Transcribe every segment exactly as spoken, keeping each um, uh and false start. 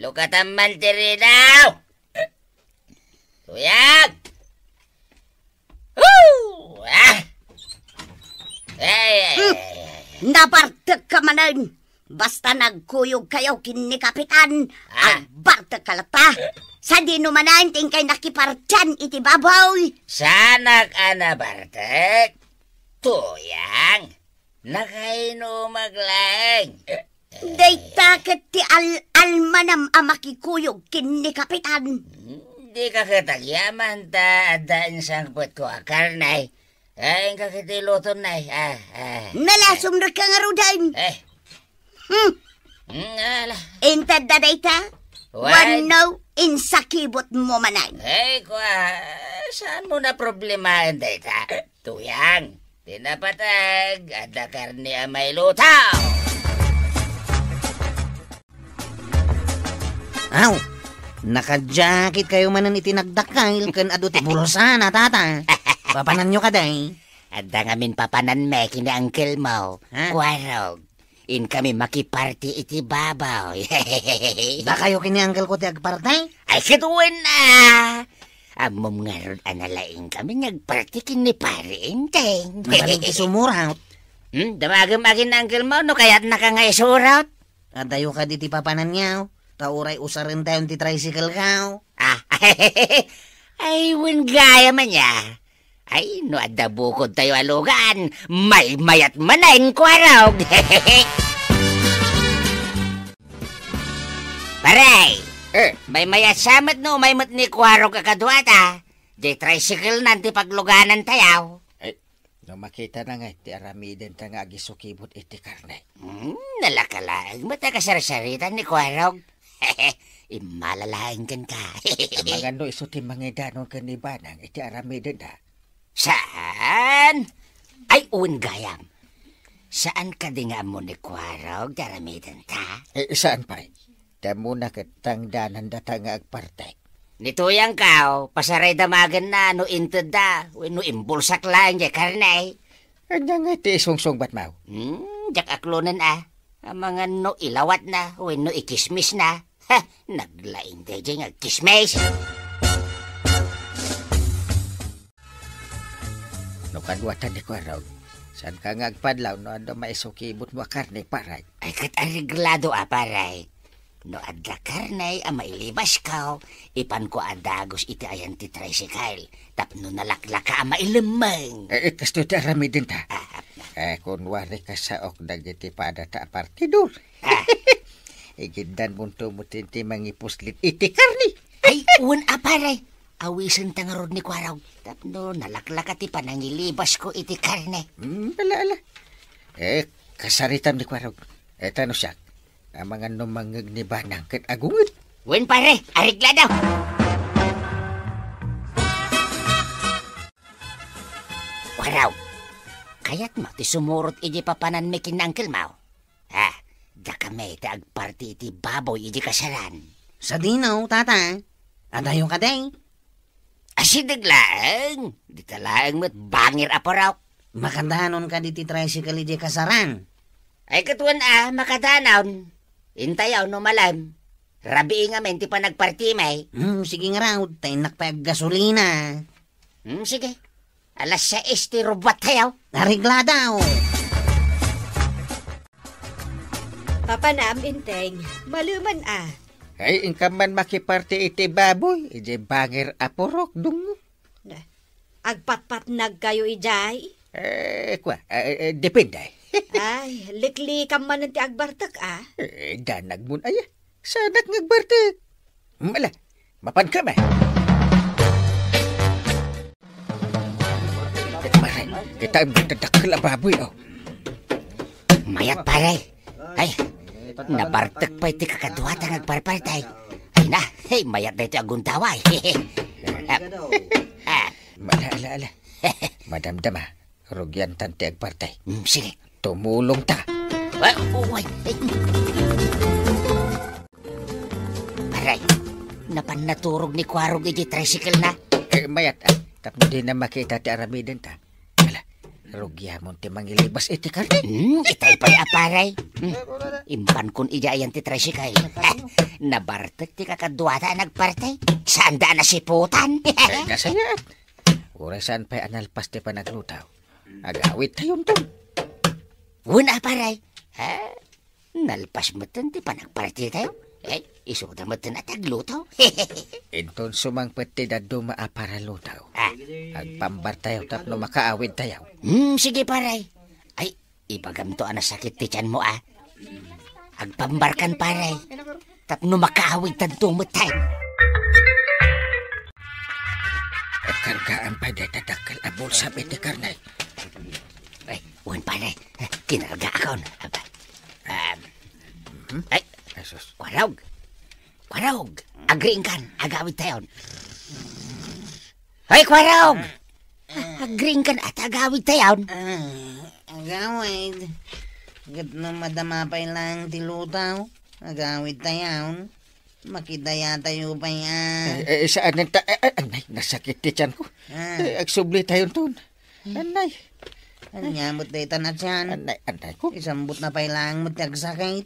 Tukatan man ti ridaw! Tuyang! Woo! Ah! Ay, ay, Hmm. ay, ay. Nabartekka manen! Basta nagkuyogkayo ken ni Kapitan, Ah. agbartekka latta. Sadino manen ti inkay nakipartian iti baboy? Saanak a nabartek, Tuyang. Nakainumak laeng. Dayta ket ti al-, almanam a makikuyog ken ni Kapitan. Hmm, dika ket agyaman ta adda insangpetko a karne. Ay, inka ket ilutom, nay. Ah, ah. Nalasumnekka ngaruden. Eh. Hmm. Hmm, ala. Intedda dayta? What? Wenno insakibotmo manen? Ay, kua, saanmo a problemaen dayta? Tuyang, ti napateg, adda karne a mailuto. Aw, nakadiakitkayo manen iti nagdakkel ken adu ti bulsana, tata. Papananyo kadi? Adda ngamin papananmi ken ni uncle-mo, Ha? Kuarog. Inkami makiparti iti baboy. Dakayo ken ni uncle-ko ti agparti? Ay, ket wen a! Ammom ngarud a nalaingkami nga agparti ken ni Pare Enteng. Mabalin ti sumurat. Hmm, damagem a ken ni uncle-mo no kayatnaka nga isurat. Adayo kadi ti papananyo, ta uray usarentayon ti tricycle-ko. Ah, ay, wen gayam aya. Ay, no adda bukodtayo a lugan, maymayat manen, Kuarog. Pare! Eh. Maymayat sa met no umay met ni Kuarog a kaduata. Di tricycle-nan ti pagluganantayo. Eh, no makitana ngay ti aramidenta nga agisukibot iti karne. Hmm, nalaka laeng met a kasarsaritan ni Kuarog. Immala laeng kenka. Amangan no isu ti mangidanon ken ni Banang iti aramidenda. Saan? Ay, wen gayam. Saan kadi nga ammo ni Kuarog ti aramidenta? Eh, saan pay? Ti ammona ket tangdanan data nga agparti. Ni Tuyangko, pasaray damagenna no intedda, wenno imbulsak laeng diay karne. Ania ngay ti isungsungbatmo? Hmm, diak aklonen a. Amangan no ilawatna, wenno ikismisna. Ha, naglaing daydiay nga agkismis. No kaduatan ni Kuarog, saanka nga agpadlaw no adda maisukibotmo a karne, pare? Ay, ket areglado a, pare. No adda karne a mailibasko, ipanko a dagus iti ayan ti tricycle, tapno nalaklaka a mailemmeng. Eh, eh, kastoy ti aramidenta. Ah, ah, ah. Eh, kunwari kasaok dagiti padata a partidor. Ah. Igiddanmonto met ti mangipuslit iti karne. Ay, wen a, pare. Awisenta ngarud ni Kuarog tapno nalaklaka ti panangilibasko iti karne. Hmm, ala, ala. Eh, kasaritam ni Kuarog. Eh, ta no siak, amangan no mangngeg ni Banang ket agunged. Wen, pare, areglado. Kuarog, kayatmo ti sumurot iti papananmi ken ni uncle-mo? Ah, dakami ti agparti iti baboy iti kasaran. Sadino, tata? Adayo kadi? Asideg laeng, dita laeng met bangir a purok. Makadanon kadi ti tricycle iti kasaran? Ay, ket wen a, makadanon. Intayo no malem. Rabii ngamin ti panagpartimi. Hmm, sige ngarud, ta innak pay aggasolina. Hmm, sige. Alas sais ti rubuattayo. Areglado. Papanam, Enteng, malemen a. Ay, inka man makiparti iti baboy, iti bangir a purok, dungngo. Na, agpatpatnagkayo idiay? Eh, kua, eh, eh, depende. Ay, liklikam manen ti agbartek, a? Eh, danagmon aya. Saanak nga agbartek. Mala, mapanka man. Pare, kita ang dakkel a baboy, oh. Mayat, pare. Ay, nabartek pay ti kakaduata nga agparparti. Ay na, hey, mayat daytoy a gundaway. Ah, ah. Ala, ala, ala. Madamdama, rugiantan ti agparti. Mm, sige. Tumulongta. Ah, uy. Pare, napan naturog ni Kuarog iti tricycle-na. Eh, mayat, ah, tapno dina makita ti aramidenta. Ala, Rugiamon ti mangilibas iti karne. Hmm, itay pay a paray. Hmm. Imbankon idiay ayan ti tricycle. Nabartek ti kakaduada a nagparti. Saanda a nasiputan. Ay, nasayaat. Uray saan pay a nalpas ti panaglutaw. Agawidtayonton. Wen a paray. Ha? Nalpas metten ti panagpartitayo. Eh, isuda metten a ti agluto. Inton sumangpet ti dadduma a paralutaw, ah, agpambartayo tapno makaawidtayo. Hmm, sige, paray. Ay, ibagamto a nasakit ti tianmo, ah. Agpambarkan, paray. Tapno makaawidtanto metten. Kargaan pay dayta dakkel a bulsam iti karne. Ay, wen, paray. Kinargaakon. Aba. Um, ay, Jesus. Kuarog. Kuarog. Agriingkan. Agawidtayon. Ay, Kuarog! Agriingkan a ti agawidtayon. Ah, agawid. Ket no madama pay laeng ti lutaw, agawidtayon. Makidayatayo pay a. Eh, eh, saan ta? Eh, eh, anay, nasakit ti tianko. Ah. Eh, agsublitayonton. Anay. Ania met dayta a tian? Anay, anay ko. Isambutna pay laeng met ti agsakit.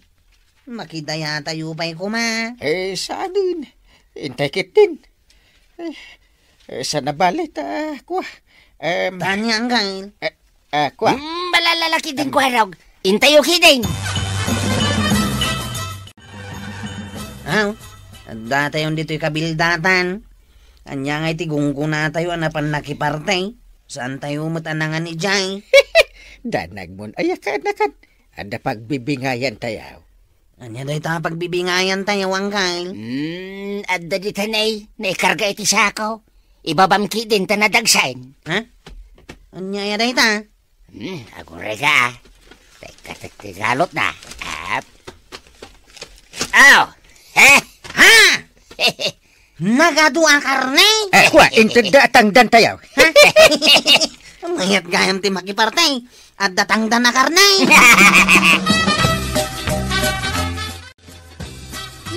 Makidayatayo pay koma. Eh, saanen? Intay ketdin. Eh, eh, saan a bale ta, kua? Em, Tania, anggail. Eh, ah, kua? Hmm, balalalaki din, Kuarog. Intayo ketdin. Aw, addatayon ditoy kabildatan. Ania ngay ti gunggunatayo a napan nakiparti? Saantayo met a nangan idiay? Danagmon aya kaanakan. Adda pagbibingayantayo. Ania dayta a pagbibingayantayo, anggail? Hmm, adda dita nay, naikarga iti sako. Ibabam ketdin ta nadagsen. Ha? Ania aya dayta? Hmm, aguray ka, ah. Teka, tek-, tegalot na. Ap. Aw! He! Ha? Nagadu a karne? Eh, kua, intedda a tangdantayo. Ha? Mayat gayam ti makiparti. Adda tangdan a karne.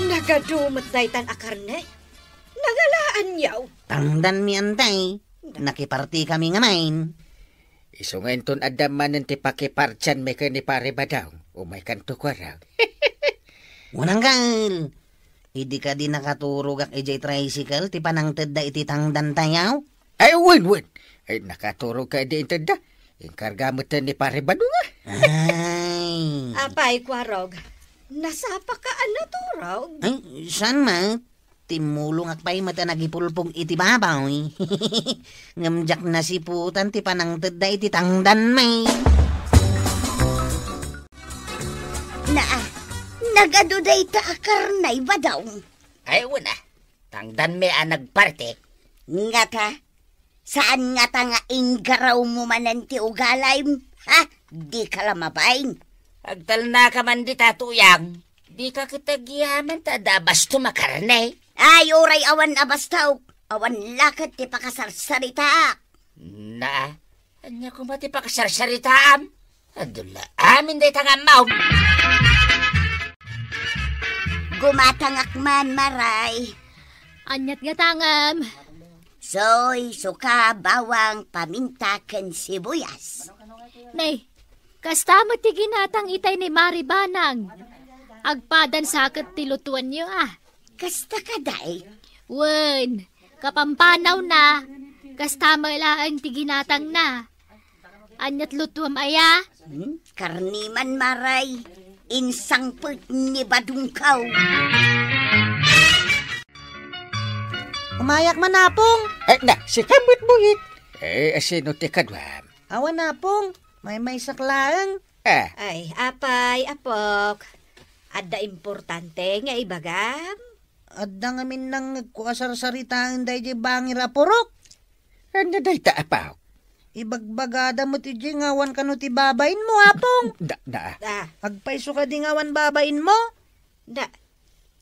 Nagadu met daytan a karne? Nangalaanyo? Tangdanmi, anti. Nakipartikami ngamin. Isu nga inton adda manen ti pakipartianmi ken ni Pare Badong, umaykanto, Kuarog. Wen, anggail. Idi kadi nakaturogak idiay tricycle ti panangtedda iti tangdantayo? Ay, wen, wen. Ay, nakaturogka idi intedda. Inkarga met ni Pare Badong, ah. Ay. Apay, Kuarog, nasapaka a naturog? Ay, saan met? Timmulongak pay met a nagipulpog iti babaw. Ngem diak nasiputan ti panangtedda iti tangdanmi. Naa, nagadu dayta a karne, Badong. Ay, wen a, tangdanmi a nagparti. Ngata, saan ngata nga inggarawmo manen ti ugalim, ha? Dika la mabain. Agtalnaka man dita, Tuyang. Dika ket agyaman ta adda bastom a karne. Ay, uray awan a bastok, awan la ket ti pakasarsaritaak. Na, ania koma ti pakasarsaritaam? Adu la amin dayta nga ammom. Gumatangak man, Maray. Aniat gatangem? Soy, suka, bawang, paminta, ken sibuyas. Nay, kasta met ti ginatang itay ni Mari Banang. Agpadan sa ket ti lutuanyo, ah. Kasta kadi? Wen, kapampanawna, kasta met laeng ti ginatangna. Aniat lutuam aya? Hmm? Karne man, Maray. Insangpet ni Badongko. Umayak man, Apong. Ay, na, sika met, Buyik. Eh, sino ti kaduam? Awan, Apong. Maymaysak laeng. Ah. Ay, apay, apok. Adda importante nga ibagam? Adda ngamin nangngegko a sarsaritaen daydiay bangir a purok. Ania dayta, apok? Ibagbagada met idiay nga awan kano ti babainmo, Apong. Da, da. Ah. Agpayso kadi nga awan babainmo? Da,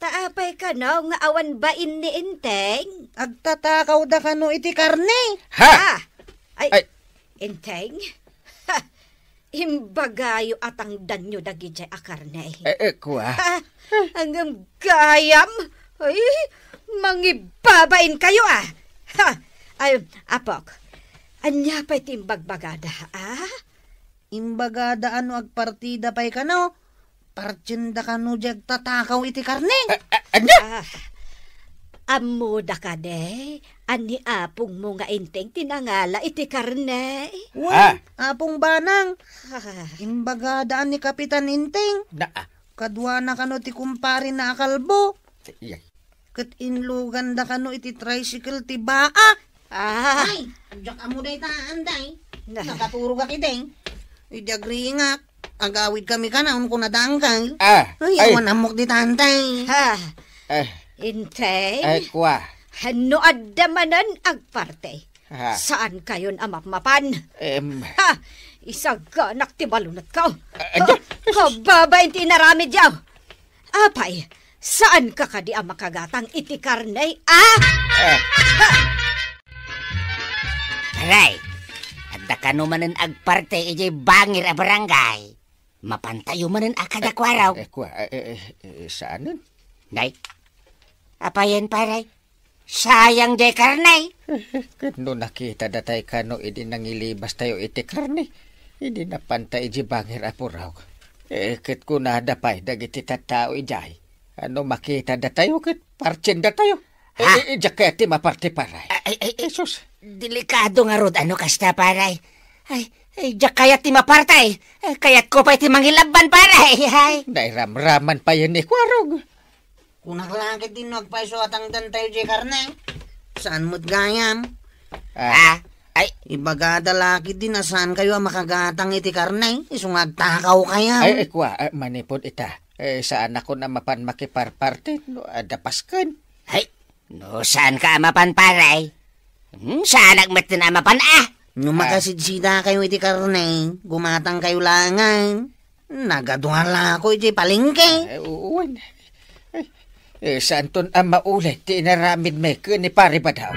ta apay kano nga awan bain ni Enteng? Agtatakawda kano iti karne. Ha? Ah, ay, Ay. Enteng? Ha, imbagayo a tangdanyo dagidiay a karne. Eh, eh, kua? Ha, ngem gayam? Ay, mangibabain kayo, ah. Ha, ay, apok, Ania pay ti imbagbagada, a? Imbagada a no agpartida pay kano, partienda kano diay agtatakaw iti karne. A, a, ania? A, ammoda kadi a ni apongmo nga Enteng ti nangala iti karne? Wen, a, Apong Banang. A. Imbagada a ni Kapitan Enteng. Na, a. Kaduana kano ti kumparena a kalbo. Iyay. Ket inluganda kano iti tricycle ti baa. A. Ay, diak ammo dayta, Antay. Na. Nakaturogak idi. Idi agringak, agawidkami kanayon kuna da Angkel. A, ay, ay, awan ammok dita, Antay. A. A. Enteng? Ay, kua. No adda manen agparti, a, saankayon a mapmapan? Em. Ha! Isaganak ti malunetko. A, ania? Ha! Kababain ti inaramidyo. Apay, saanka kadi a makagatang iti karne, a? Eh. Ha! Paray, adda kano manen agparti idiay bangir a barangay. Mapantayo manen a kadakuarog. Eh, kua, eh, eh, eh, eh, saanen? Nay, apayen, paray? Sayang diay karne. Ket no nakitada tay kano idi nangilibastayo iti karne, idi napanta idiay bangir a puraw. Eh, ket kunada pay dagiti tattao idiay, a no makitada tayo ket partiendatayo. Eh, ha? Eh, eh, diak kayat ti maparti, paray. Ay, ay, ay, Jesus. Delikado ngarud a no kasta, paray. Ay, ay, diak kayat ti maparti. Ay, kayatko pay ti mangilabban, paray. Ay. Nairamraman pay ni Kuarog. Kunak la ketdi no agpayso a tangdantayo diay karne. Saan met gayam? Ah. Ah, ay. Ibagada la ketdi a saankayo a makagatang iti karne, isu nga agtakawkayam. Ay, ay, kua, ah, manipud ita. Eh, saanakon a mapan makiparparti no adda pasken. Ay, no saanka a mapan, paray? Hmm, saanak metten a mapan, a? No, ah, makasidsidakayo iti karne, gumatangkayo laengen. Nagadualako idiay palengke. Ay, wen. Ay, eh, saanton a maulit ti inaramidmi ken ni Pare Badaw.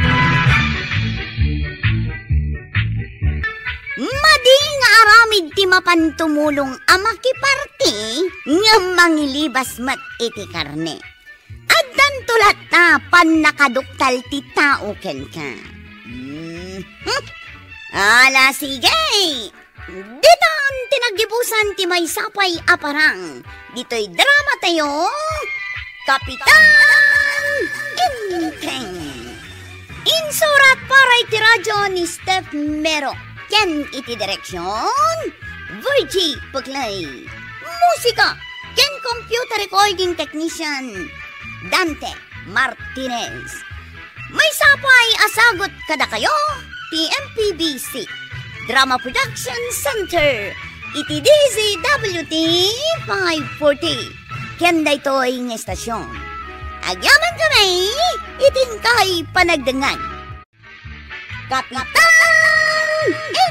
Madi nga aramid ti mapan tumulong a makiparti ngem mangilibas met iti karne. Addanto latta pannakaduktal ti tao kenka. Mhm. Ala, sige! Ditan ti naggibusan ti maysa pay a parang ditoy drama tayo, Kapitan Enteng. Insurat para iti radyo ni Steph Mero ken iti direksyon, Virgie Puclay. Musika ken computer recording technician, Dante Martinez. Maysa pay a sagut kadakayo ti M P B C Drama Production Center iti D Z W T five forty. Ken daytoy nga estasyon, agyamankami iti inkay panagdengngeg. Kapitan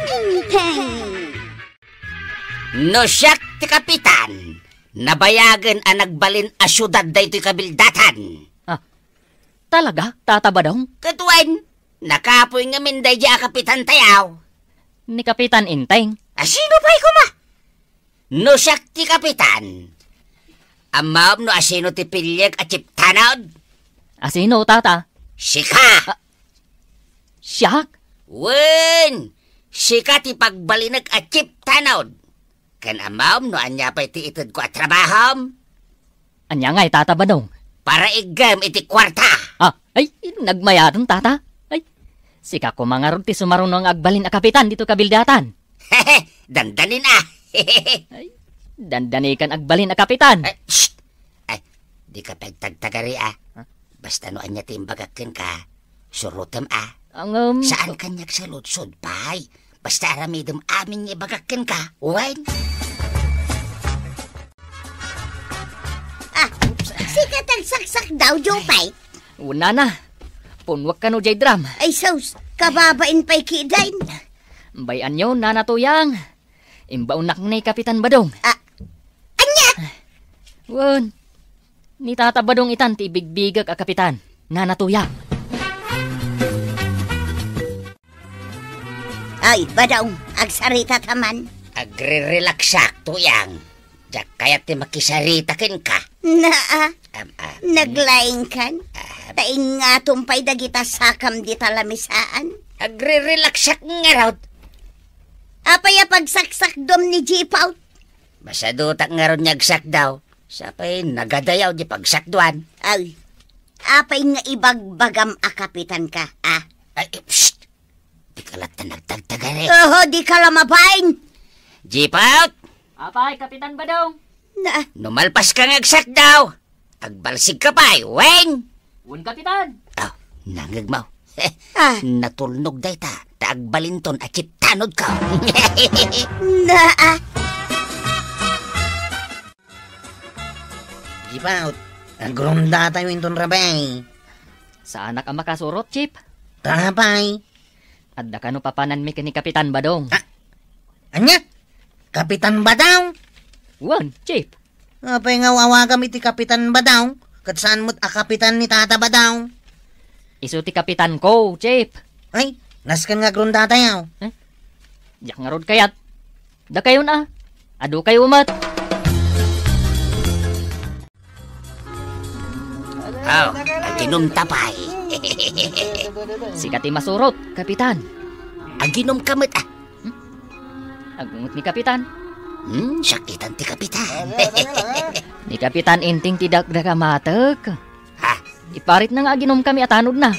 Enteng. No siak ti kapitan, nabayagen a nagbalin a siudad daytoy kabildatan. Ah, talaga, Tata Badong? Ket wen, nakapuy ngamin daydiay a kapitan tayo. Ni Kapitan Enteng? A sino pay koma? No siak ti kapitan, ammom no asino ti piliek a chief tanod? Asino, Tata? Sika! Ah, siak? Wen, sika ti pagbalinek a chief tanod. Ken ammom no ania pay ti itedko a trabahom? Ania ngay, Tata Badong? Para iggem iti kuarta. Ah, ay, nagmayaten, Tata. Ay, sika koma ngarud ti sumaruno nga agbalin a kapitan ditoy kabildatan. Hehe, dandanin, a. Ay, dandanikan agbalin a kapitan. Eh, shh! Ay, dika pagtagtagari, a. Ha? Basta no ania ti imbagak kenka, surotem, a. Ang, um, saan kaniak saludsod pay. Basta aramidem amin nga ibagak kenka, wen? Ah, sika ti agsaksak daw, Jopay. Wen, nana. Punnuak kano diay drum. Ay, sus, kababain pay kitaen. Bay-anyo, Nana Tuyang. Imbaonnak ni Kapitan Badong. Ah, ania? Wen, ni Tata Badong itan ti ibigbigak a kapitan, Nana Tuyang. Ay, Badong, agsarita ta man. Agre-relaxak, Tuyang. Diak kayat ti makisarita kenka. Naa, am, am. Naglaingkan. Am. Ta ingatom pay dagita sakam dita lamisaan. Agre-relaxak ngarud. Apay a pagsaksakduam ni Jipaw? Masadutak ngarud nga agsakdaw. Sapay nagadayaw di pagsakduan. Ay, apay nga ibagbagam a kapitan ka, ah? Ay, psst! Di ka latta nagtagtagari. Oho, di ka la mabain. Jipaw! Apay, Kapitan Badong? Na, no malpas ka nga agsakdaw, agbalsig ka pay, wen? Wen, Kapitan. Ah, nangeg mo. Ah. Natulnog dayta, ta agbalinton a chip tanod ko. Na, ah. Jipaw, agrondatayo inton rabii. Saanak a makasurot, Chief. Ta apay? Adda kano papananmi ken ni Kapitan Badong? Ah, ania? Kapitan Badong? Wen, Chief. Apay nga aw-awagam iti Kapitan Badong? Ket saan met a kapitan ni Tata Badong? Isu ti kapitanko, Chief. Ay, nasken nga agrondatayo. Eh? Diak ngarud kayat. Dakayon a. Adu kayo met. Aw, aginom ta pay. Sika ti masurot, Kapitan. Aginom ka met, ah. Hmm? Agungot ni Kapitan. Hmm, sakitan ti Kapitan. Ni Kapitan Inting ti dakdak a matek. Ha? Iparitna nga aginom kami a tanodna.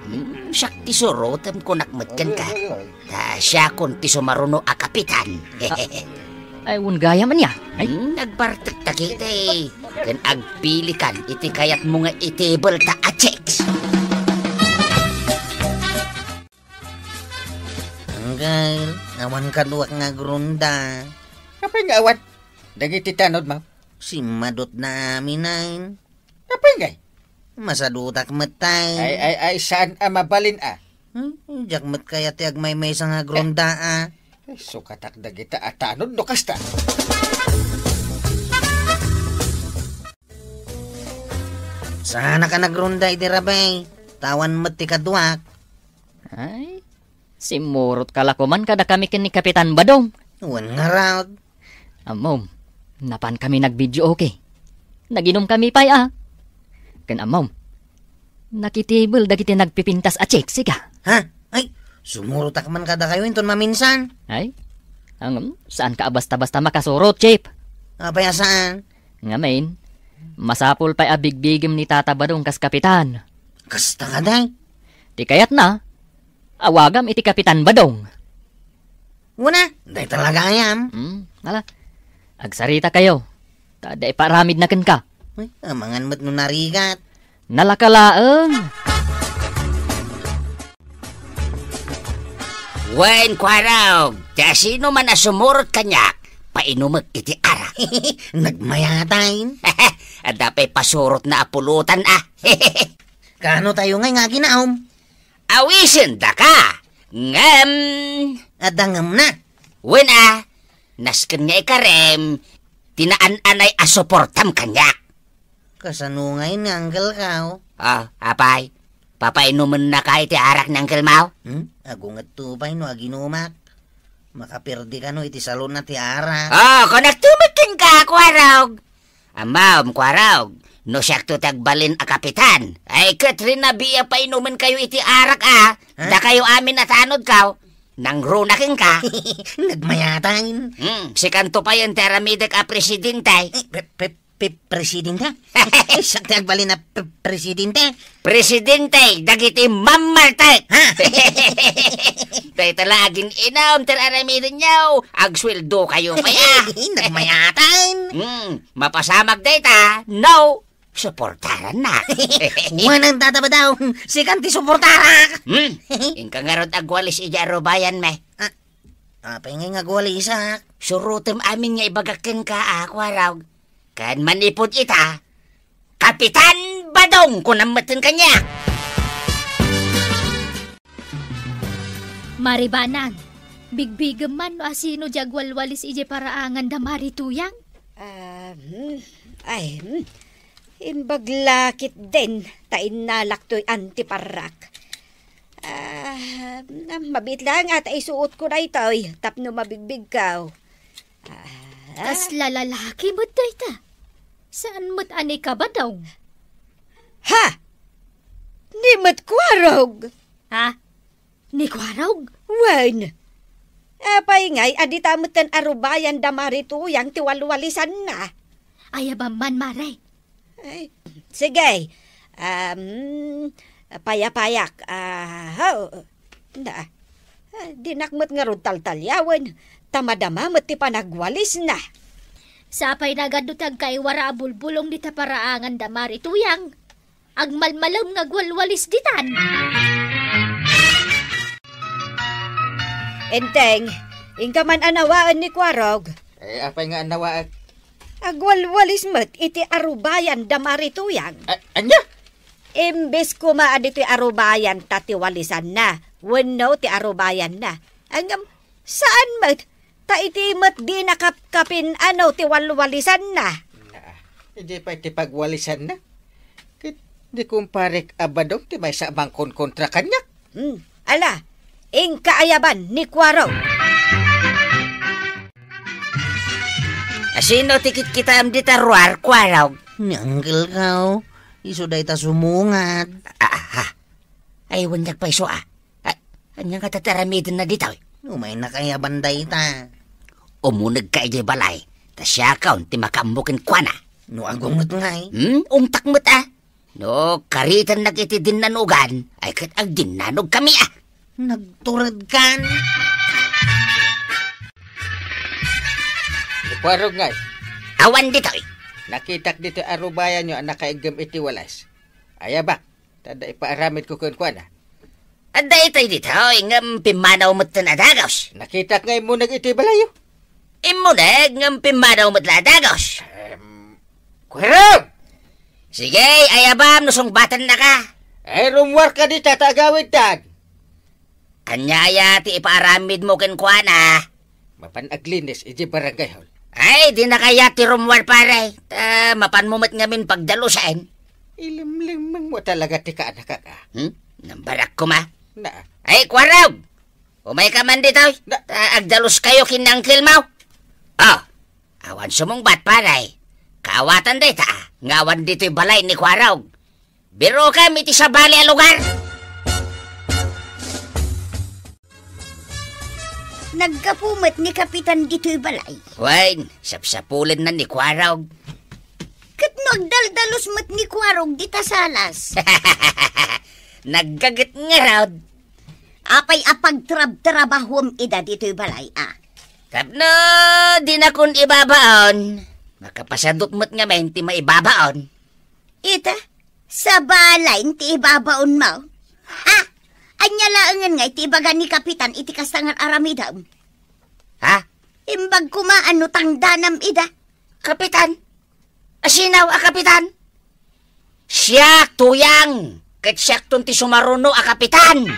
Hmm, siak ti surotem kunak met kenka. Ta siakon ti sumaruno a kapitan. Ah, ay, wen gayam ania? Ay. Hmm, agbartek ta ketdi. Ken agpilikan iti kayatmo nga itebel ta a chicks. Anggal, awan kaduak nga agronda. Apay nga awan? Dagiti tanodmo? Simmadutna amin. Apay ngay? Masadutak met tay. Ay, ay, ay, saan a mabalin a? Hmm? Diak met kayat ti agmaymaysa nga agronda a. Ay, sukatak dagita a tanod no kasta. Saanak a nagronda iti rabii, ta awan met ti kaduak. Ay, simmurot ka la koman kadakami ken ni Kapitan Badong. Wen ngarud. Ammom, napan kami nag-videoke. Naginom kami pay a. Ken ammom, nakitebel dagiti nagpipintas a chicks, sika. Ha? Ay, sumurotak man kadakayo inton maminsan. Ay, ang, saan ka a basta-basta makasurot, Chief? Apay a saan? Ngamin, masapul pay a bigbigem ni Tata Badong kas kapitan. Kasta kadi? Ti kayatna, awagam iti Kapitan Badong. Wen a, dayta la gayam. Hmm, ala. Agsarita kayo. Ta adda ipaaramidna kenka. Ay, amangan met no narigat. Nalaka laeng. Wen, Kuarog, ti asino man a sumurot kaniak, painumek iti arak. Nagmayatan. Adda pay pasurotna a pulutan a. Kano tayo ngay nga aginaom? Awisen daka. Ngem. Adda ngemna. Wen a, nasken nga ikarem, ti naan-anay a suportam kaniak. Kasano ngay ni Uncle Kao? Ah, apay, papainumennaka iti arak ni Uncle Mao? Hmm? Agungetto pay no aginumak. Makapirdi kano iti salona ti arak. Oh, kunakto met kenka, Kuarog. Ammom, Kuarog, no siakto ti agbalin a kapitan, ay ket rinabia painumenkayo iti arak a, ha? Dakayo amin a tanodko, nangruna kenka. Nagmayatan. Hmm, sikanto payen ti aramidek a presidente. Eh, pe-, pe-, pe-, presidente? Siak ti agbalin a pe-, presidente? Presidente dagiti mammaltek. Ha? Dayta la agin-inam ti ar-aramidenyo. Agsueldokayo pay a. Nagmayatan. Hmm, mapasamak dayta. No, suportarannak. Wen, Tata Badong, sikan ti suportarak. Hmm, inka ngarud agwalis idiay arubayanmi. Ah, apay ngay nga agwalisak? Surotem amin nga ibagak kenka a, Kuarog. Ken manipud ita, Kapitan Badong, kunam metten kaniak. Maribanag, bigbigem man no asino di agwalwalis idiay paraangan da Mari Tuyang? Ah, hmm. Ay, hmm. Imbag la ketdin ta innalak toy antiparrak. Ah, mabiit laeng a ta isuotko daytoy tapno mabigbigko. Ah. Kasla lalaki met dayta. Saan met a ni Kabadong? Ha? Ni met Kuarog? Ha? Ni Kuarog? Wen. Apay ngay a dita metten a rubayan da Mari Tuyang ti walwalisanna? Ayabam man, Mare. Ay, sige. Um, payapayak. Ah, ho. Na, ah, dinak met ngarud taltaliawen. Ta madama met ti panagwalisna. Sapay nagadu ti agkaiwara a bulbulong dita paraangan da Mari Tuyang. Agmalmalem nga agwalwalis ditan. Enteng, inka man a nawaen ni Kuarog. Eh, apay nga a nawaek? Agwalwalis met iti arubayan da Mari Tuyang. A-, ania? Imbes koma a ditoy arubayan ta ti walisanna, wenno ti arubayanna. Ngem, saan met, ta iti met dina kapkapin-ano ti walwalisanna. Naa, idiay pay ti pagwalisanna. Ket ni kumparek a Badong ti maysa a mangkonkontra kaniak. Hmm, ala, inka ayaban ni Kuarog. Asino ti kitkitaem dita ruar, Kuarog? Ni Uncle Kao. Isu dayta sumungad. Ah, ah, ah. Ay, wen diak pay isu, ah. Ay, ania nga ti aramidenna ditoy? Umaynak ayaban dayta. Umunegka idiay balay, ta siakon ti makaammo kenkuana. No agunget ngay? Hmm? Ungtak met, ah. No karitennak iti dinnanugan, ay ket agdinnanogkami, ah. Nagturedkan. Ni Kuarog ngay. Awan ditoy. Nakitak ditoy arubayanyo a nakaiggem iti walis. Ayabak, ta adda ipaaramidko kenkuana. Adda itay ditoy, ngem pimmanaw metten a dagus. Nakitak nga immuneg iti balayyo. Immuneg, ngem pimmanaw met la a dagus. Em, Kuarog! Sige, ayabam no sungbatennaka. Ay, rummuarka dita ta agawidtan. Ania aya ti ipaaramidmo kenkuana? Mapan aglinis iti barangay hall. Ay, dinaka aya ti rummuar, pare. Ta mapanmo met ngamin pagdalusen. Ilimlimmengmo talaga ti kaanakak, ah. Hmm? Nambarak koma. Na. Ay, Kuarog! Umayka man ditoy. Na- Ta agdaluskayo ken ni Uncle Mau. Oh, awan sumungbat, pare. Kaawatan dayta, ah, nga awan ditoy balay ni Kuarog. Birokam iti sabali a lugar. Naggapu met ni Kapitan ditoy balay. Wen, sapsapulenna ni Kuarog. Ket no agdaldalus met ni Kuarog dita salas. Naggaget ngarud. Apay a pagtrabtrabahuem ida ditoy balay, a? Tapno dinakon ibabaon, makapasadut met ngamin ti maibabaon. Ita, sabali ti ibabaonmo? Ha? Ania laengen ngay ti ibaga ni Kapitan iti kasta nga ar-aramidem? Ha? Imbag koma no tangdanam ida. Kapitan? Asino a kapitan? Siak, Tuyang, ket siakton ti sumaruno a kapitan.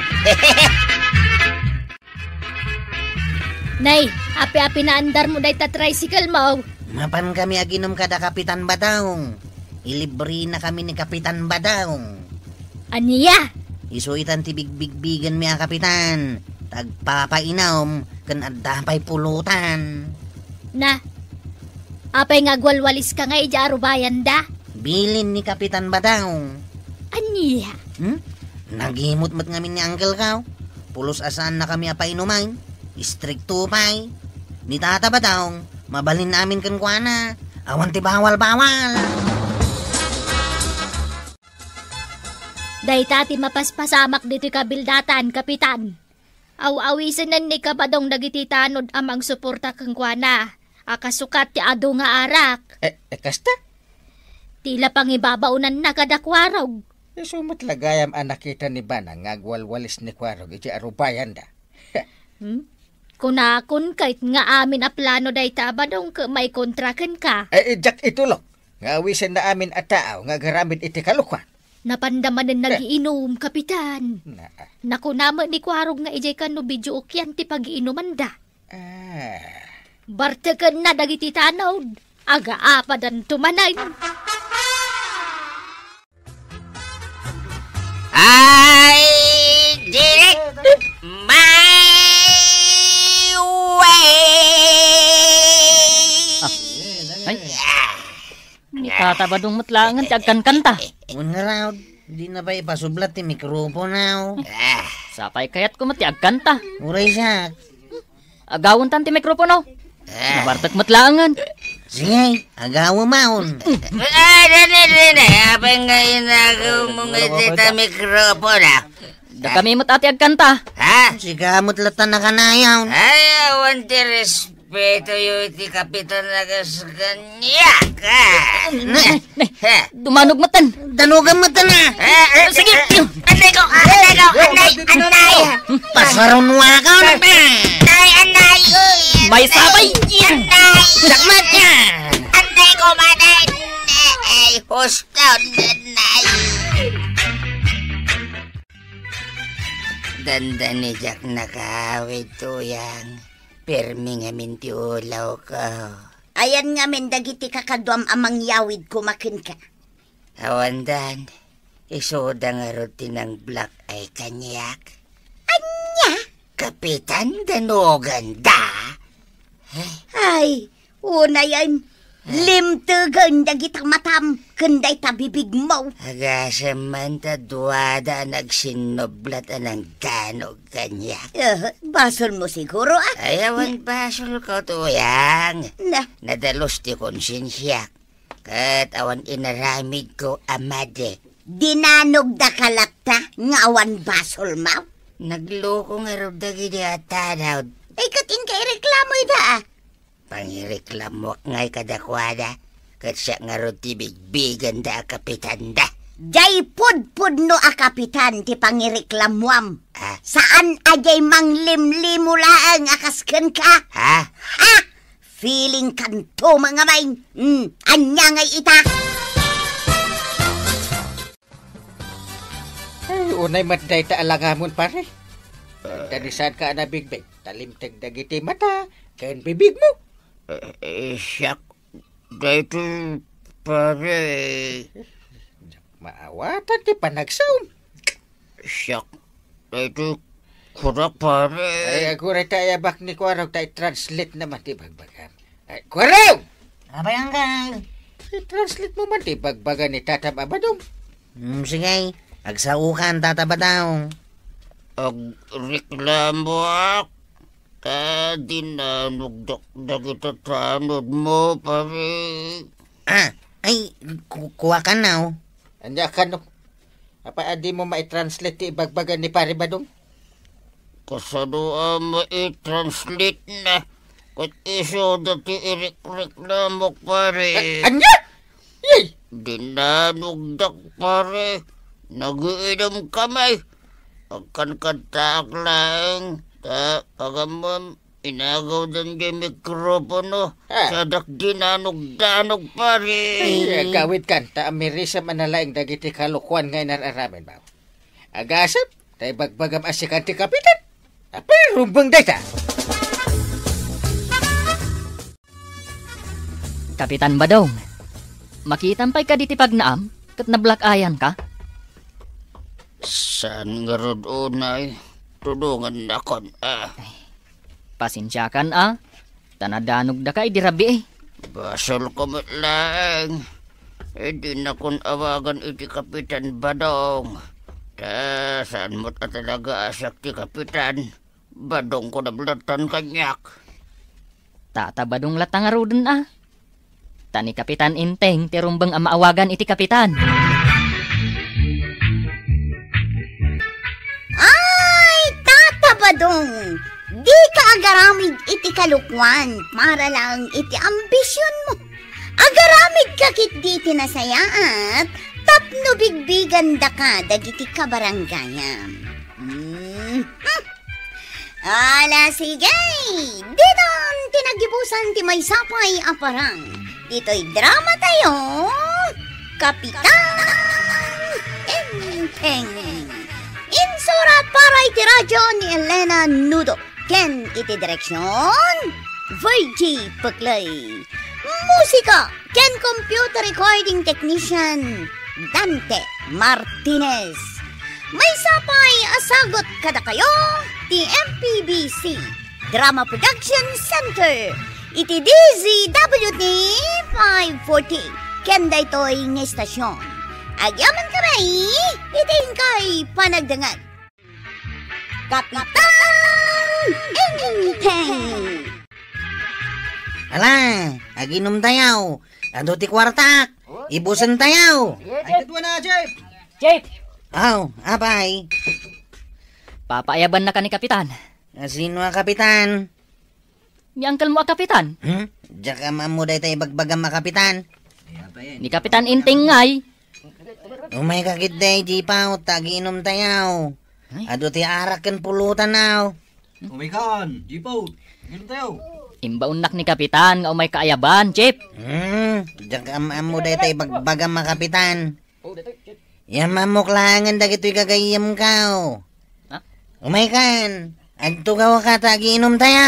Nay, api-api naandarmo dayta tricycle mo. Mapan kami aginum kada Kapitan Badong. Ilibrinakami ni Kapitan Badong. Ania? Isu itan ti bigbigbigenmi a kapitan. Tagpapainum ken adda pay pulutan. Na, apay nga agwalwaliska nga idiay arubayanda? Bilin ni Kapitan Badong. Ania? Hmm? Nagimot met ngamin ni Uncle Kao. Pulos a saannakami a painuman. Istrikto pay. Ni Tata Badong, mabalin amin kenkuana. Awan ti bawal-bawal. Dayta ti mapaspasamak ditoy kabildatan, Kapitan. Aw-awisenen ni Kabadong dagiti tanod a mangsuporta kenkuana, a kasukat ti adu nga arak. Eh, eh, kasta? Ti la pangibabaonanna kada Kuarog. Isu met la gayam a nakita ni Banang nga agwalwalis ni Kuarog iti arubayanda. Hmm? Kunakon ket nga amin a plano dayta a Badong ket maikontra kenka. Eh, diak itulok nga awisenna amin a tao nga agaramid iti kalokuan. Napanda manen nagiinum, Kapitan. Na. Nakuna met ni Kuarog nga idiay kano bidiukian ti pagiinumanda. Ah. Bartekenna dagiti tanod. Agaapadanto manen. I did it my way. Ah. Ay. Ni Tata Badong met laengen ti agkankanta. Wen ngarud, di na pay ipasublat ti mikropono. Ah. Sapay kayatko met ti agkanta. Uray siak. Agawontan ti mikropono. Ah. Nabartek met laengen. Sige, agawem maon. Ah, dene, dene. Apay nga inagawmo nga dita mikropono? Dakami met a ti agkanta. Ha? Sika met latta nakanayon. Ay, awan ti respeto yo iti kapitan a kas kaniak, ah. Ne, ne, dumanog metten. Danugan metten, ah. Eh, eh, sige. Anay ko, anay ko, anay, anay. Pasarunwa ka, anay. Anay, anay. May sabay. Anay. Dakmat ka. Anay ko, manay. Ay, husto, anay. Dandani diak nakaawid, Tuyang. Permi ngamin ti ulawko. Ayan ngamin dagiti kakaduam a mangyawid koma kenka? Awandan, isuda ngarud ti nang-black eye kaniak. Ania? Kapitan Danuganda. Ay, unayen, limtegen dagita matam ken dayta bibigmo. Agasem man ta duada a nagsinnublat a nangdanog kaniak. Eh, basolmo siguro, ah. Ay, awan basolko, Tuyang. Na. Nadalus ti konsensiak. Ket awan inaramidko a madek. Dinanogdaka latta nga awan basolmo? Nagloko ngarud dagidi a tanod. Ay, ket inka ireklamo ida, ah. Pangireklamoak ngay kadakuada, ket siak ngarud ti bigbiganda a kapitanda. Diay pudpudno a kapitan ti pangireklamoam. Ah. Saan a diay manglimlimo laeng a kas kenka? Ha? Ha? Feeling kanto, mga main. Hmm, ania ngay ita? Ay, unay met dayta a langamon, pare. Nagdanisanka a nabigbig, ta limteg dagiti mata ken bibigmo. Eh, eh, siak, daytoy, pare. Maawatan ti panagsaom. Siak, daytoy, kunak, pare. Ay, aguray ta ayabak ni Kuarog ta i-translate naman ti bagbagam. Ay, Kuarog! Apay, Uncle? I-translate mo man ti bagbaga ni Tatam a Badong. Hmm, sige. Agsaokan, Tata Badong. Agreklamoak ta dinanogdak dagiti tanodmo, pare. Ah, ay, ku-, kuakan, no? Ania kano? Apay a dimo mai-translate ti ibagbaga ni Pare Badong? Kasano a mai-translate na? Ket isuda ti irekreklamok, pare. A-, ania? Yay! Dinanogdak, pare. Nagiinumkami. Agkankantaak laeng. Ta, pagammem, inagawdan diay mikropono. Ah. Sadak dinanogdanog, pare. Ay, agawidkan, ta amirisem a nalaing dagiti kalokoan nga inar-aramidmo. Agasem, ta ibagbagam a sikan ti kapitan. Apay, rumbeng dayta. Kapitan Badong, makitam pay kadi ti pagnaam ket nablack-eyan ka? Saan ngarud unay, tulongannakon, ah. Ay, pasensiakan, ah. Ta nadanogdaka idi rabii. Basolko met laeng. Eh, dinakon awagan iti Kapitan Badong. Ta saan met a talaga a siak ti Kapitan. Badongko nablattan kaniak. Tata Badong latta ngaruden, a. Ta ni Kapitan Enteng ti rumbeng a maawagan iti kapitan. Ay, Tata Badong, dika agaramid iti kalokoan para laeng iti ambisionmo. Agaramidka ketdi iti nasayaat tapno bigbigandaka dagiti kabarangayam. Hmm. Ala, sige! Ditan ti nagibusan ti maysa pay a parang. Ditoy drama tayo, Kapitan Enteng. Insurat para iti radyo ni Elena Nudo ken iti direksion, Virgie Peclay. Musika ken computer recording technician, Dante Martinez. Maysa pay a sagut kadakayo ti M P B C Drama Production Center iti D Z W T five forty ken daytoy nga estasion. Agyamankami iti inkay panagdengngeg. Kapitan Enteng! Ala, aginom tayo. Adu ti kuartak. Ibusen tayo. Ay, kadua na, Jeff. Jeff! Aw, apay. Papaayabannaka ni Kapitan. A, sino a Kapitan? Ni uncle mo a Kapitan. Hmm? Diak am-ammo dayta ibagbagam a Kapitan. Ni Kapitan Enteng ngay. Umayka ketdi, Jipaw, ta agiinom tayo. Ay. Adu ti arak ken pulutan, aw. Umaykan, Jipaw. Agiinom tayo. Imbaonnak ni Kapitan nga umayka ayaban, Jeff. Hmm, diak am-ammo dayta ibagbagam a Kapitan. Yam-ammok laengen dagitoy gagayyemko. Ha? Umaykan, agtugawka ta agiinom tayo.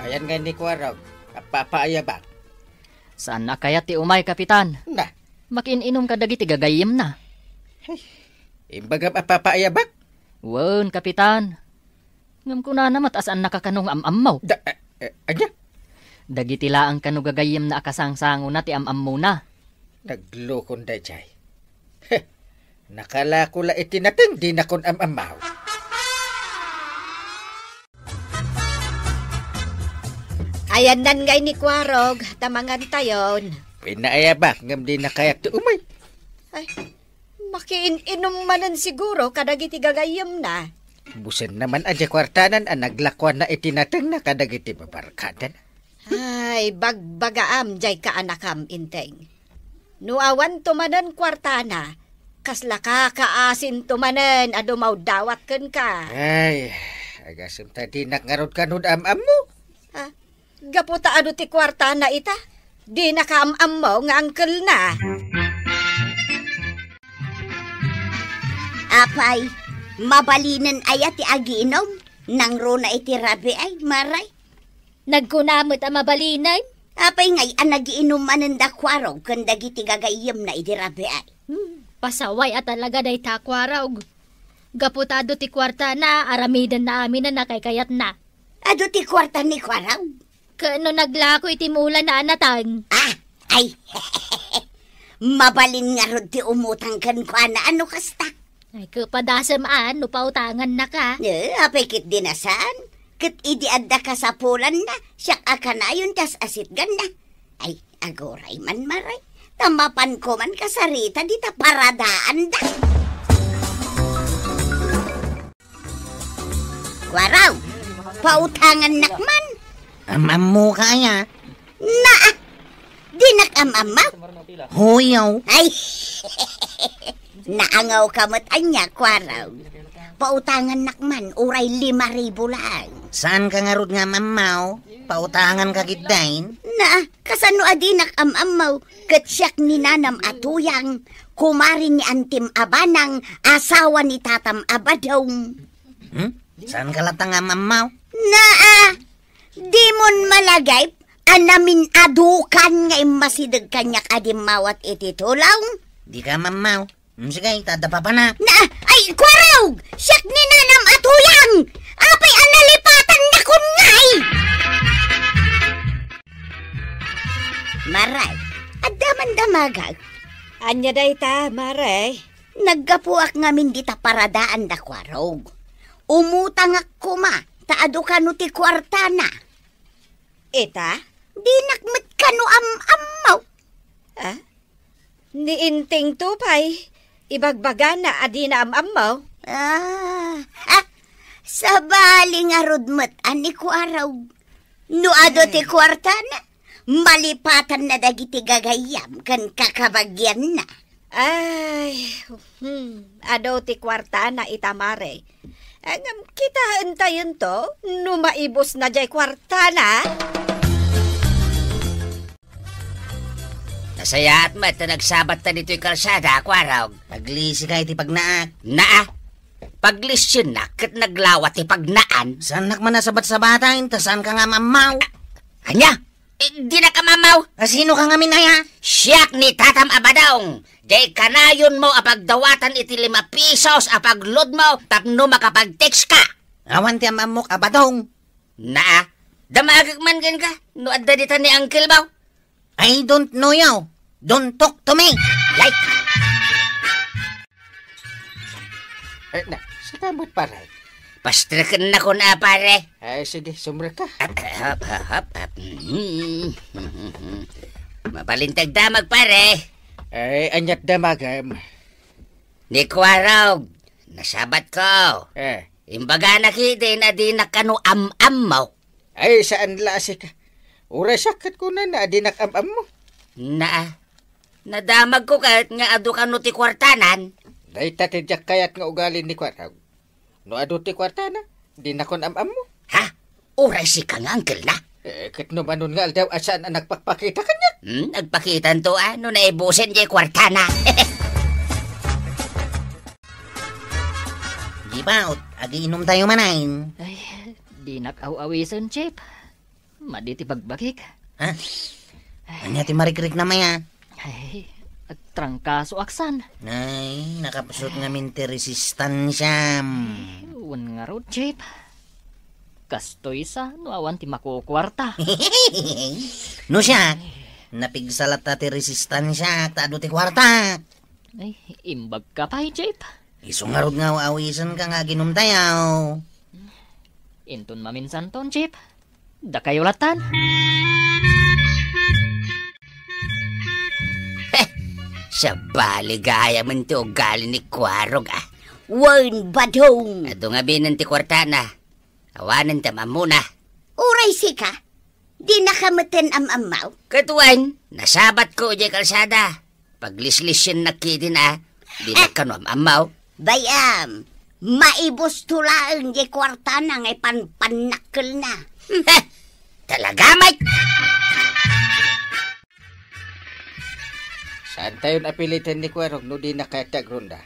Ayan nga ni Kuarog, apapaayabak. Saan a kayat ti umay, Kapitan? Na. Makiin-inom kadagiti gagayyemna. Ay, imbagam apapaayabak? Wen, Kapitan. Ngem kunana met a saannaka kano nga am-ammo. Da, eh, eh, ania? Dagiti laeng kano gagayyemna a kasangsangona ti am-ammona. Naglukon daydiay. Heh, nakalako la iti nateng dinakon am-ammo. Ayannan ngay ni Kuarog, ta mangantayon. Pinaayabak, ngem dina kayat ti umay. Ay, makiin-inom manen siguro kadagiti gagayyemna. Busen naman a diay kuartana a naglakuanna iti natengna kadagiti babarkadana. Ay, bagbagaam diay kaanakam, Enteng. No awanto manen kuartana, kasla kakaasinto manen a dumawdawat kenka. Ay, agasem ta dinak ngarud kano am-ammo. Ha? Gapu ta adu ti kuartana ita, dinaka am-ammo nga angkelna. Apay, mabalinen aya ti agiinom? Nangruna iti rabii, Maray? Nagkuna met a mabalinen. Apay ngay a nagiinom manen da Kuarog ken dagiti gagayyemna idi rabii? Hmm, pasaway a talaga dayta Kuarog. Gapu ta adu ti kuartana, aramidenna amin a nakaykayatna. Adu ti kuarta ni Kuarog? Ken no naglako iti mulana a nateng. Ah, ay. Mabalin ngarud ti umutang kenkuana a no kasta. Ay, kapadasem a no pautangannaka. Eh, apay ketdi a saan? Ket idi adda kasapulanna, siak a kanayon ti as-asitganna. Ay, aguray man, Maray. Ta mapanko man kasarita dita paradaanda. Kuarog, pautangannak man. Am-ammoka aya? Naa, dinak am-ammo. Huyo. Ay, naangawka met ania, Kuarog. Pautangannak man, uray lima ribu laeng. Saanka ngarud nga am-ammo? Pautanganka ketdin? Naa, kasano a dinak am-ammo? Ket siak ni nanam a tuyang, kumare ni antim a banang, asawa ni tatam a badong. Hmm? Saanka latta nga am-ammo? Naa, dimon malagip a namin-adukan nga immasideg kaniak a dimmawat iti tulong? Dika am-ammo. Hmm, sige, ta adda papanak. Na, ay, Kuarog! Siak ni nanam a tuyang! Apay a nalipatannakon ngay! Maray, adda man damagak. Ania dayta, Maray? Naggapuak ngamin dita paradaanda Kuarog. Umutangak koma, ta adu kano ti kuartana. Ita? Dinak met kano am-ammo. Ah? Ni Enteng to pay, ibagbagana a dina am-ammo. Ah, ah, sabali ngarud met a ni Kuarog. No adu ti kuartana, malipatanna dagiti gagayyem ken kakabagianna. Ay, hmm, adu ti kuartana ita, Maray. Ngem kitaentayon to, no maibusna diay kuartana. Nasayaat met ta nagsabatta ditoy kalsada, Kuarog. Aglisika iti pagnaak. Naa, paglisiennak ket naglawa ti pagnaan. Saannak man a sabat-sabatan, ta saanka nga am-ammo. Ania? Eh, dinak am-ammo. A, sinoka ngamin aya? Siak ni tatam a badong. Diay kanayonmo a pagdawatan iti lima pisos a paglodmo tapno makapag-text ka. Awan ti am-ammok a badong. Naa, damagek man kenka no adda dita ni uncle mo. I don't know you. Don't talk to me. Yay! Eh, na, sika met, pare. Pastreken na kun a, pare. Ay, sige, sumrek ka. Hap, hap, hap, hap. Mm. Mabalin ti agdamag, pare. Ay, aniat damagem? Ni Kuarog, nasabat ko. Eh. Imbagana ketdin a dinak kano am-ammo. Ay, saan la a sika. Uray siak ket kunana a dinak am-ammo. Naa, nadamagko ket nga adu kano ti kuartanan. Dayta ti diak kayat nga ugali ni Kuarog. No adu ti kuartana, dinakon am-ammo. Ha? Uray sika nga angkelna? Eh, ket no manon nga aldaw a saan a nagpakpakita kaniak? Hmm, agpakitanto a no naibusen diay kuartana. Gibaut, agiinumtayo manen. Ay, dinak aw-awisen, Chief. Madi ti bagbagik. Ha? Ania ti marikriknam aya? Ay, agtrangkasoak san. Ay, nakapsut ngamin ti resistansiam. Wen ngarud, Chief. Kastoy sa no awan ti makukuarta. No siak, napigsa latta ti resistansiak ta adu ti kuartak. Ay, imbagka pay, Chief. Isu ngarud nga aw-awisenka nga aginumtayaw. Inton maminsanton, Chief. Dakayo latan. Heh, sabali gayamen ti ugali ni Kuarog, a. Wen, badong. Adu ngamin ti kuartana. Awanen ti am-ammona. Uray sika, dinaka metten am-ammaw? Ket wen, nasabatko idiay kalsada. Paglislisennak ketdin a, dinak kano am-ammaw. Bay-am, maibusto laeng diay kuartana nga ipanpannakkelna. Heh! Talaga met! Saantayon a piliten ni Kuarog no dinak kayat ti agronda?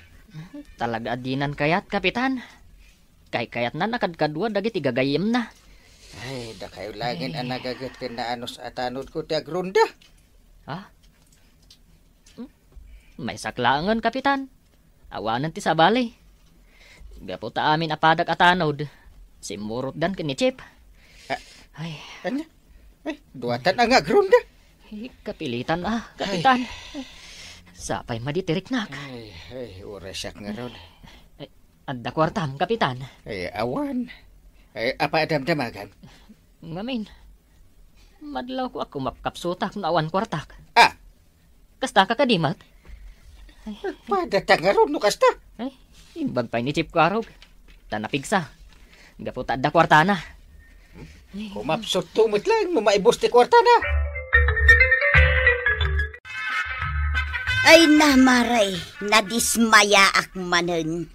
Talaga a dinan kayat, Kapitan. Kaykayatnan a kadkadua dagiti gagayyemna. Ay, dakayo laengen a nagaget ken naanus a tanodko ti agronda. Ha? Hmm? Maysak laengen, Kapitan. Awanen ti sabali. Gapu ta amin a padak a tanod, simmurotdan ken ni Chief. Ah, ay. Ania? Ay, duatan a nga agronda. Ay, kapilitan a, Kapitan. Sapay madi ti riknak. Ay, ay, uray siak ngarud. Ay, adda kuartam, Kapitan? Ay, awan. Ay, apay a damdamagam? Ngamin, madlawko a kumapkapsutak no awan kuartak. Ah! Kasta ka kadi met? Ay. Padata ngarud no kasta. Ay, imbag pay ni Chief Kuarog. Ta napigsa. Gapu ta adda kuartana. Kumapsutto met laeng no maibus ti kuartana. Ay, Maray, nadismayaak manen.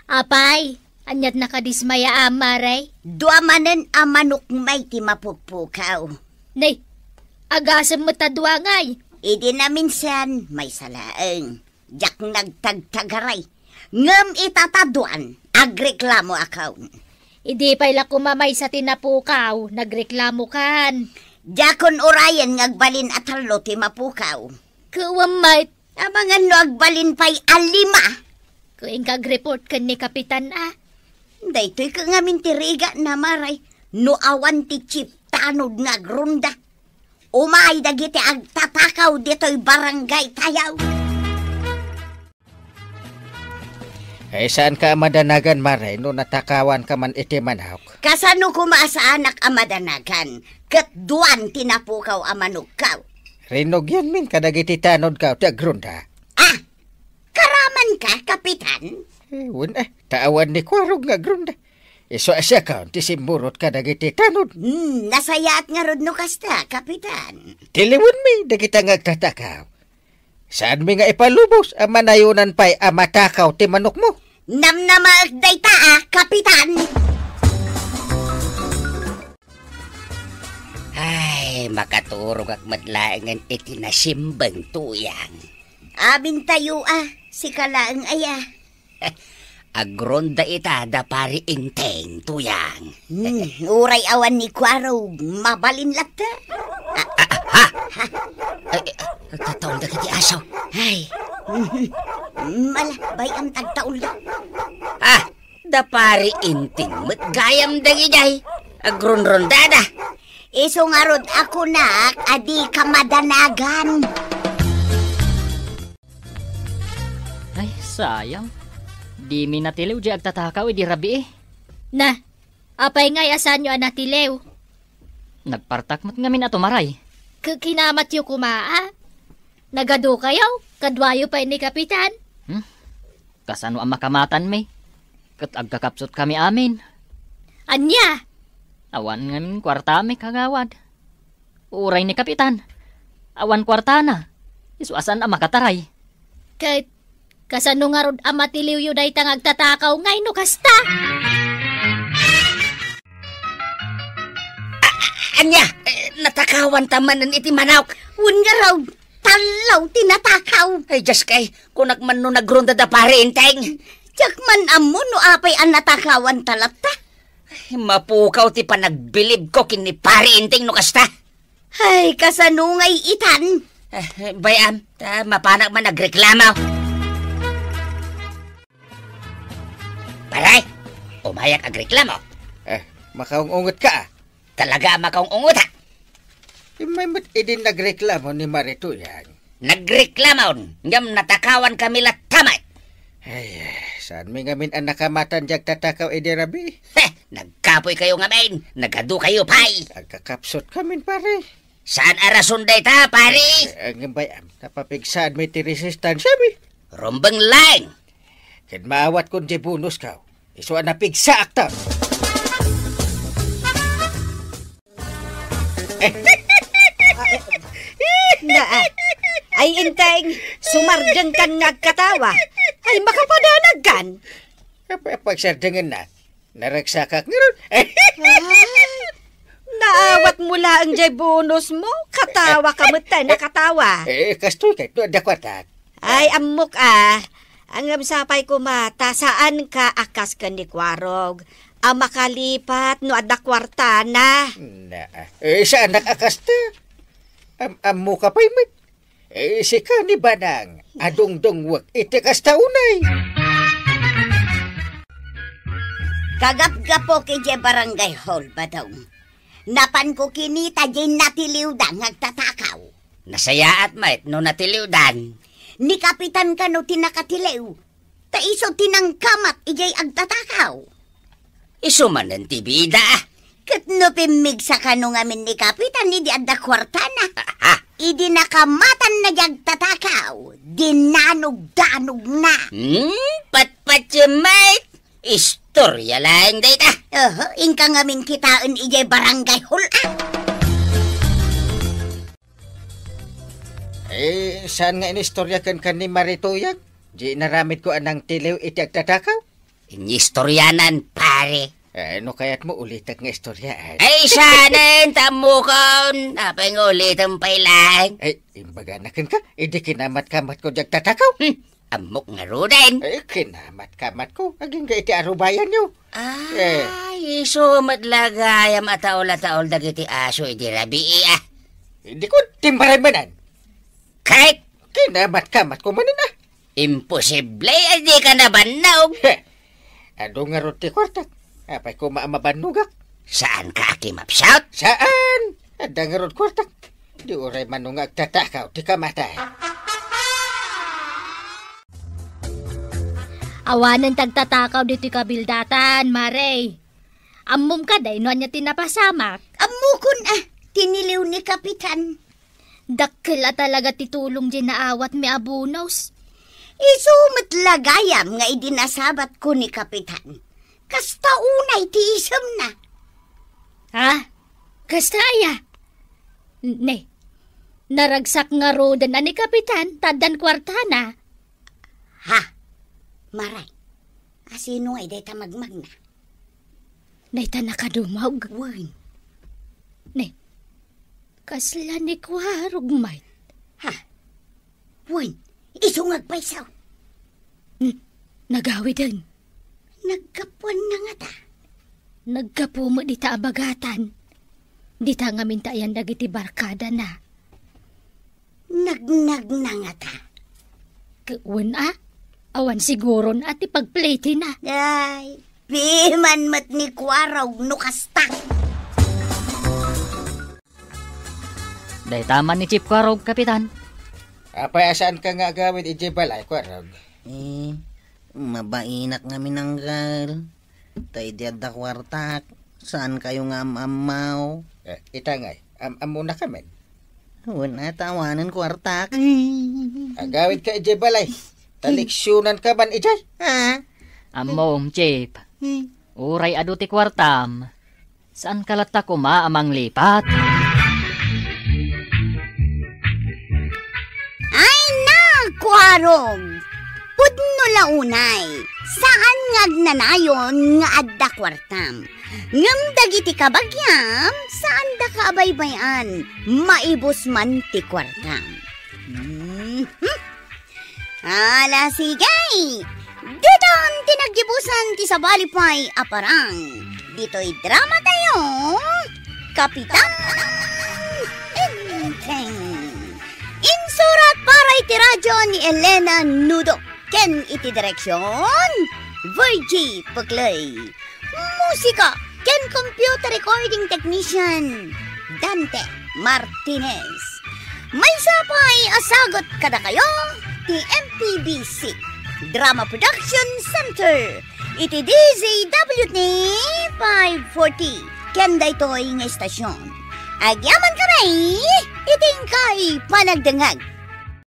Apay, aniat nakadismaya, Maray? Dua manen a manok may ti mapukpukaw. Nay, agasem met a dua ngay. Idi naminsan, maysa laeng. Diak nagtagtagaray. Ngem ita ta duan, agreklamo akon. Idi pay la koma maysa ti napukaw, nagreklamokan. Diakon urayen nga agbalin a tallo ti mapukaw. Kuwam met. Amangan no agbalin pay a lima. Ku inka agreport ken ni Kapitan a. Daytoy ket ngamin ti rigat, Maray, no awan ti chief tanod nga agronda. Umay dagiti agtatakaw ditoy barangay tayo. Ay, saanka a madanagan, Maray, no natakawanka man iti manok? Kasano koma a saanak a madanagan, ket duan ti napukaw a manokkaw? Rinugianmin kadagiti tanodkaw ti agronda. Ah! Karamanka, Kapitan? Eh, wen, eh, ta awan ni Kuarog nga agronda. Isu a siakon ti simmurot kadagiti tanod. Hmm, nasayaat ngarud no kasta, Kapitan. Tiliwenmi dagita nga agtatakaw. Saanmi nga ipalubos a manayonan pay a matakaw ti manokmo? Namnamaek dayta a, Kapitan! Ay, makaturogak met laengen iti nasimbeng, Tuyang. Amintayo a, sika laeng aya. Agronda ita da Pari Enteng, Tuyang. Hmm, uray awan ni Kuarog, mabalin latta. Ah, ah, ah, ha? Ay, eh, agtataulda kiti aso. Ay, mhm. Mala, bay-am ta agtaulda. Ah, da Pari Enteng met gayam dagidiay. Agronrondada. Isu ngarud a kunak a dika madanagan. Ay, sayang. Dimi natiliw diay agtatakaw idi rabii. Na, apay ngay a saanyo a natiliw? Nagpartak met ngamin a tumaray. Kikinamatyo koma a? Nagadukayo, kaduayo pay ni Kapitan. Hmm? Kasano a makamatanmi? Ket agkakapsutkami amin. Ania? Awan ngamin kuartami, kagawad. Uray ni Kapitan, awan kuartana. Isu a saan a makataray. Ket kasano ngarud a matiliwyo dayta nga agtatakaw ngay no kasta? A-, ania? Eh, natakawanta manen iti manok? Wen ngarud, tallo ti natakaw. Ay, Diyos kay, kunak man no nagrondada, Pare Enteng. Diak man ammo no apay a natakawanta latta. Ay, mapukaw ti panagbilibko ken ni Pare Enteng no kasta. Ay, kasano ngay itan? Eh, bay-am, ta mapanak man agreklamo. Pare, umayak agreklamo. Eh, makaung-unget ka, ah. Talaga a makaung-unget, ha? Immay met idi nagreklamo ni Maritoyan. Nagreklamon, ngem natakawan kami latta met. Ay, eh, saanmi ngamin a nakamatan diay agtatakaw idi rabii? Heh, nagkapoy kayo ngamin, nagadu kayo pay. Agkakapsut kamin, pare. Saan a rason dayta, pare? Eh, ngem bay-am, napapigsaanmi ti resistansiami. Rumbeng laeng. Ken maawatkon diay bonusko. Isu a napigsaakto. Na, ah, ay, Enteng, sumardengkan nga agkatawa. Ay, makapadanagkan. Apa, apa, sardengenna? Naragsakak ngarud. Ay, naawatmo laeng diay bonusmo. Katawa ka met, tay, nakatawa. Eh, kastoy kay, no, adda kuartak. Ay, ammok, ah. Ngem sapay koma ta saanka a kas ken ni Kuarog a makalipat no adda kuartana. Na, eh, saanak a kasta. Am-, ammoka pay met. Eh, sika ni Banang, adungdungwek iti kasta unay. Kagapgapok idiay barangay hall, Badong. Napanko kinita diay natiliwda nga agtatakaw. Nasayaat met no natiliwdan. Ni Kapitan kano ti nakatiliw. Ta isu ti nangkamat idiay agtatakaw. Isu manen ti bida. Ket no pimmigsa kano ngamin ni Kapitan idi adda kuartana. Ah, ah. Idi nakamatanna diay agtatakaw, dinanogdanogna. Hmm, patpatyo met. Istorya laeng dayta. Oho, inka ngamin kitaen idiay barangay hall, ah. Eh, saan nga inistorya kenka ni Maritoyan? Di naramidko a nangtiliw iti agtatakaw? Inistoryanan, pare. Eh, no kayatmo, ulitek nga istorya, ay. Ay, saanen, ta ammokon. Apay nga ulitem pay laeng? Ay, imbagana kenka, idi kinamatkamatko diay agtatakaw. Hmm. Ammok ngaruden. Eh, kinamatkamatko. Agingga iti arubayanyo. Eh. Ay, isu met la gayam a taol a taol dagiti aso idi rabii, ah. Di ko timbaray manen. Ket? Kinamatkamatko manen, ah. Imposible a dika nabannog. Heh. Adu ngarud ti kuartak. Apay koma a mabannogak? Saanka a kimapsut? Saan? Adda ngarud kuartak. Di uray mano nga agtatakaw ti kamatay. Awanen ti agtatakaw ditoy kabildatan, Mare. Ammom kadi no ania ti napasamak? Ammokon, ah, tiniliw ni Kapitan. Dakkel a talaga ti tulong diay naawatmi a bonus. Isu met la gayam nga idi nasabatko ni Kapitan. Kasta unay ti isemna. Ha? Kasta aya? N-, ne, naragsak ngaruden a ni Kapitan ta addan kuartana. Ha? Maray, asino ngay dayta magmagna? Dayta nakadumog? Wen. Ne, kasla ni Kuarog met. Ha? Wen, isu nga agpayso. Hmm, nagawiden. Naggapuanna ngata? Naggapu met dita a bagatan. Dita ngamin ta ayan dagiti barkadana. Nagnagna ngata? K-, wen a? Awan siguron a ti pagplitina. Ay, piman met ni Kuarog no kasta. Dayta man ni Chief Kuarog, Kapitan. Apay a saanka nga agawid idiay balay, Kuarog? Eh, Mabainak ngamin, Uncle. Ta idi adda kuartak, saan kayo nga am-ammaw? Eh, ita ngay, am-, ammona kamin? Wen, ata awanen kuartak. Agawid ka idiay balay. Ta leksionan ka man idiay. Ha? Ammom, Chief. Uray adu ti kuartam, saan ka latta koma a manglipat? Ay, nakuarog! Pudno la unay, saan nga agnanayon nga adda kuartam. Ngem dagiti kabagiam, saandaka a baybay-an, maibus man ti kuartam. Mhm. Ala, sige! Ditan ti naggibusan ti sabali pay a parang. Ditoy drama tayo, Kapitan Enteng. Insurat para iti radyo ni Elena Nudo ken iti direksyon, Virgie Puclay. Musika ken computer recording technician, Dante Martinez. Maysa pay a sagut kadakayo ti M P B C Drama Production Center iti D Z W T five forty ken daytoy nga istasyon. Agyaman kami iti inkay panagdengngeg.